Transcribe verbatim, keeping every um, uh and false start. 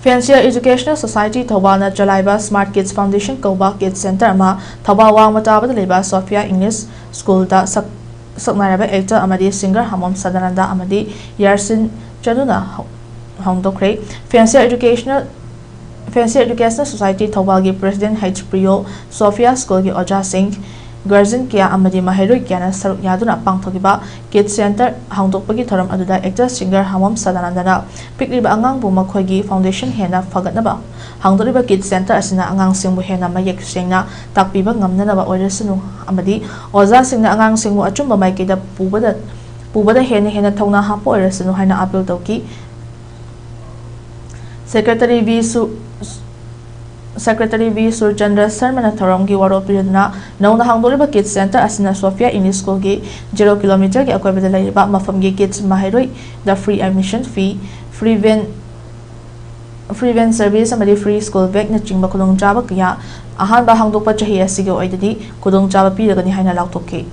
Fancier Educational Society ꯊꯧꯕꯥꯜꯅ ꯆꯂꯥꯏꯕ Smart Kids Foundation ꯀꯧꯕ Kids Center ꯑꯃ ꯊꯧꯕꯥꯜ ꯋꯥꯡꯃ ꯇꯥꯕꯗ ꯂꯩꯕ Sophia English Schoolꯗ ꯁꯛ-, ꯁꯛꯅꯥꯏꯔꯕ actor ꯑꯃꯗꯤ singer ꯍꯥꯃꯣꯝ ꯁꯗꯥꯅꯟꯗ ꯑꯃꯗꯤ ꯌꯥꯔꯁꯤꯟ ꯆꯅꯨꯅ ꯍꯧ-, ꯍꯧꯗꯣꯛꯈ꯭ꯔꯦ꯫ Fancier Educational, Fancier Educational Society ꯊꯧꯕꯥꯜꯒꯤ President H ꯄ꯭ꯔꯤꯌꯣ, Sophia Schoolꯒꯤ ꯑꯣꯖꯥꯁꯤꯡ, guardian ꯀꯌꯥ ꯑꯃꯗꯤ ꯃꯍꯩꯔꯣꯏ ꯀꯌꯥꯅ ꯁꯔꯨꯛ ꯌꯥꯗꯨꯅ ꯄꯥꯡꯊꯣꯛꯈꯤꯕ Kids Center ꯍꯥꯡꯗꯣꯛꯄꯒꯤ ꯊꯧꯔꯝ ꯑꯗꯨꯗ actor singer ꯍꯥꯃꯣꯝ ꯁꯗꯥꯅꯟꯗꯅ ꯄꯤꯛꯂꯤꯕ ꯑꯉꯥꯡꯕꯨ ꯃꯈꯣꯏꯒꯤ foundation ꯍꯦꯟꯅ ꯐꯒꯠꯅꯕ ꯍꯥꯡꯗꯣꯛꯂꯤꯕ Kids Center ꯑꯁꯤꯅ ꯑꯉꯥꯡꯁꯤꯡꯕꯨ ꯍꯦꯟꯅ ꯃꯌꯦꯛ ꯁꯦꯡꯅ ꯇꯥꯛꯄꯤꯕ ꯉꯝꯅꯅꯕ ꯑꯣꯏꯔꯁꯅꯨ ꯑꯃꯗꯤ ꯑꯣꯖꯥꯁꯤꯡꯅ ꯑꯉꯥꯡꯁꯤꯡꯕꯨ ꯑꯆꯨꯝꯕ ꯃꯥꯏꯀꯩꯗ ꯄꯨꯕꯗ, ꯄꯨꯕꯗ ꯍꯦꯟꯅ ꯍꯦꯟꯅ ꯊꯧꯅꯥ ꯍꯥꯞꯄ ꯑꯣꯏꯔꯁꯅꯨ ꯍꯥꯏꯅ appeal ꯇꯧꯈꯤ꯫ Secretary V ꯁꯨ-, Secretary V ꯁꯨꯔꯆꯟꯗ꯭ꯔ ꯁꯔꯃꯅ ꯊꯧꯔꯝꯒꯤ ꯋꯥꯔꯣꯜ ꯄꯤꯗꯨꯅ ꯅꯧꯅ ꯍꯥꯡꯗꯣꯛꯂꯤꯕ Kids Center ꯑꯁꯤꯅ Sophia English Schoolꯒꯤ zero kilometerꯒꯤ ꯑꯀꯣꯏꯕꯗ ꯂꯩꯔꯤꯕ ꯃꯐꯝꯒꯤ kids ꯃꯍꯩꯔꯣꯏꯗ free admission fee, free van, free van service ꯑꯃꯗꯤ free school bagꯅꯆꯤꯡꯕ ꯈꯨꯗꯣꯡꯆꯥꯕ ꯀꯌꯥ ꯑꯍꯥꯟꯕ ꯍꯥꯡꯗꯣꯛꯄ ꯆꯍꯤ ꯑꯁꯤꯒꯤ ꯑꯣꯏꯅꯗꯤ ꯈꯨꯗꯣꯡꯆꯥꯕ ꯄꯤꯔꯒꯅꯤ ꯍꯥꯏꯅ ꯂꯥꯎꯊꯣꯛꯈꯤ꯫